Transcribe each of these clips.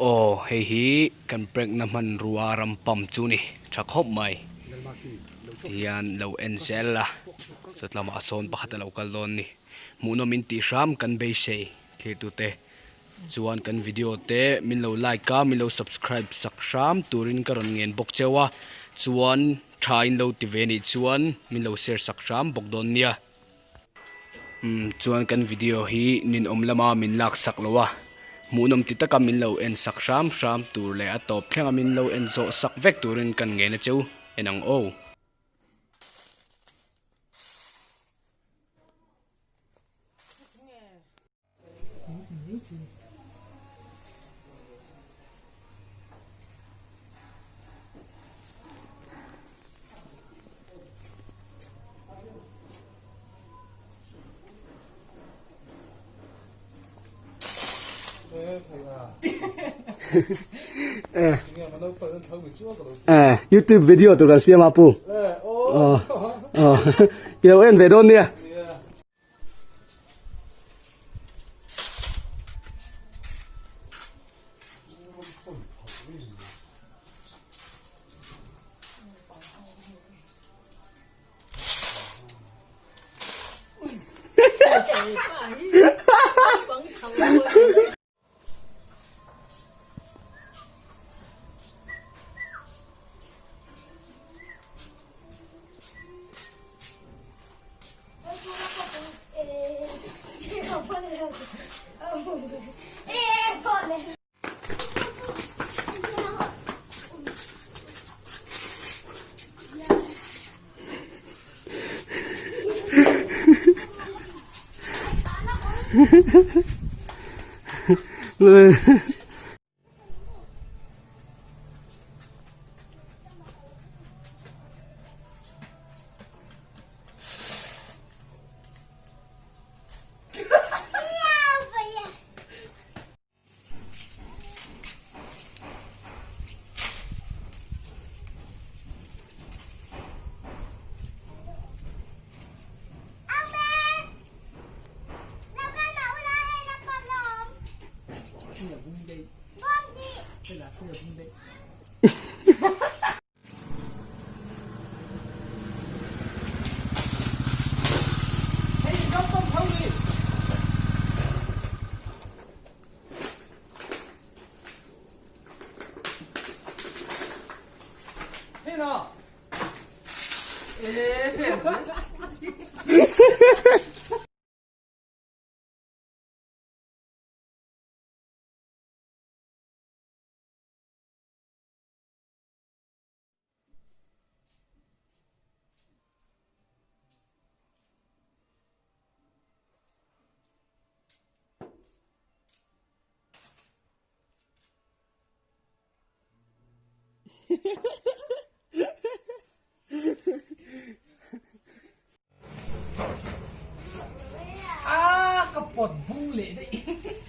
Aw hei hi kan prank na hmanrua ram pump chu ni tha khawp mai tihian lo en zel la sawt lamah sawn pakhat a lo kal dawn ni hmuhnawm in tih hram kan beisei thlir tute chuan kan video te min lo like a min lo subscribe sak hram turin ka rawn ngen bawk cheu a chuan tha in lo ti ve nih chuan min lo share sak hram bawk dawn nia. Umm chuan kan video hi ninawm lama min lak sak lo a, hmuhnawm ti taka min lo en sak hram hram tur leh a tawp thlenga min lo en zawh sak vek turin kan ngen a cheu en ang aw. Eh, YouTube video tur kan siam a pu. Oh. Oh. I lo en ve dawn nia.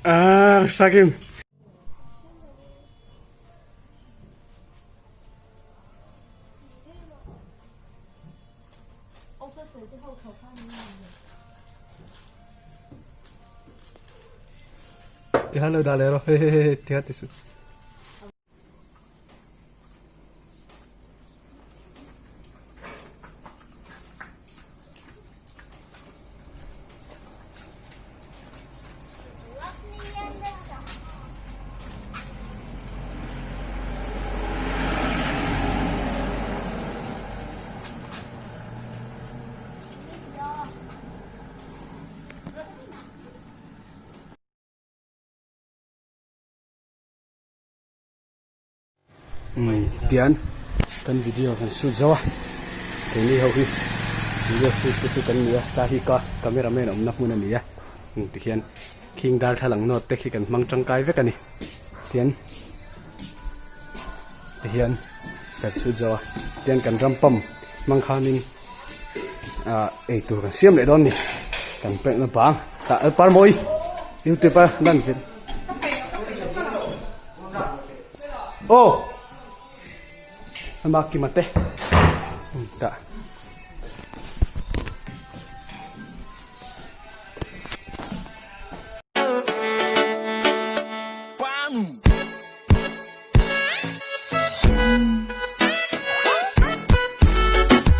Ah, sakin. Tihan lo dah leh rawh hehehe tiha ti suh. Tian kan video kan shoot zo a keini ho hi video shoot te chu kan ni a ta hi ka camera man awmna hmun a ni a tikhian. Khing darthlalang nawt te khi kan hmang tangkai vek a ni. Tian tihian kan sut zo a, tian kan ram pump hmang khanin ah eitur kan siam leh dawn a ni. Kan pek na bang tah parmawi youtube a lan ve aw. Ama kima te tah.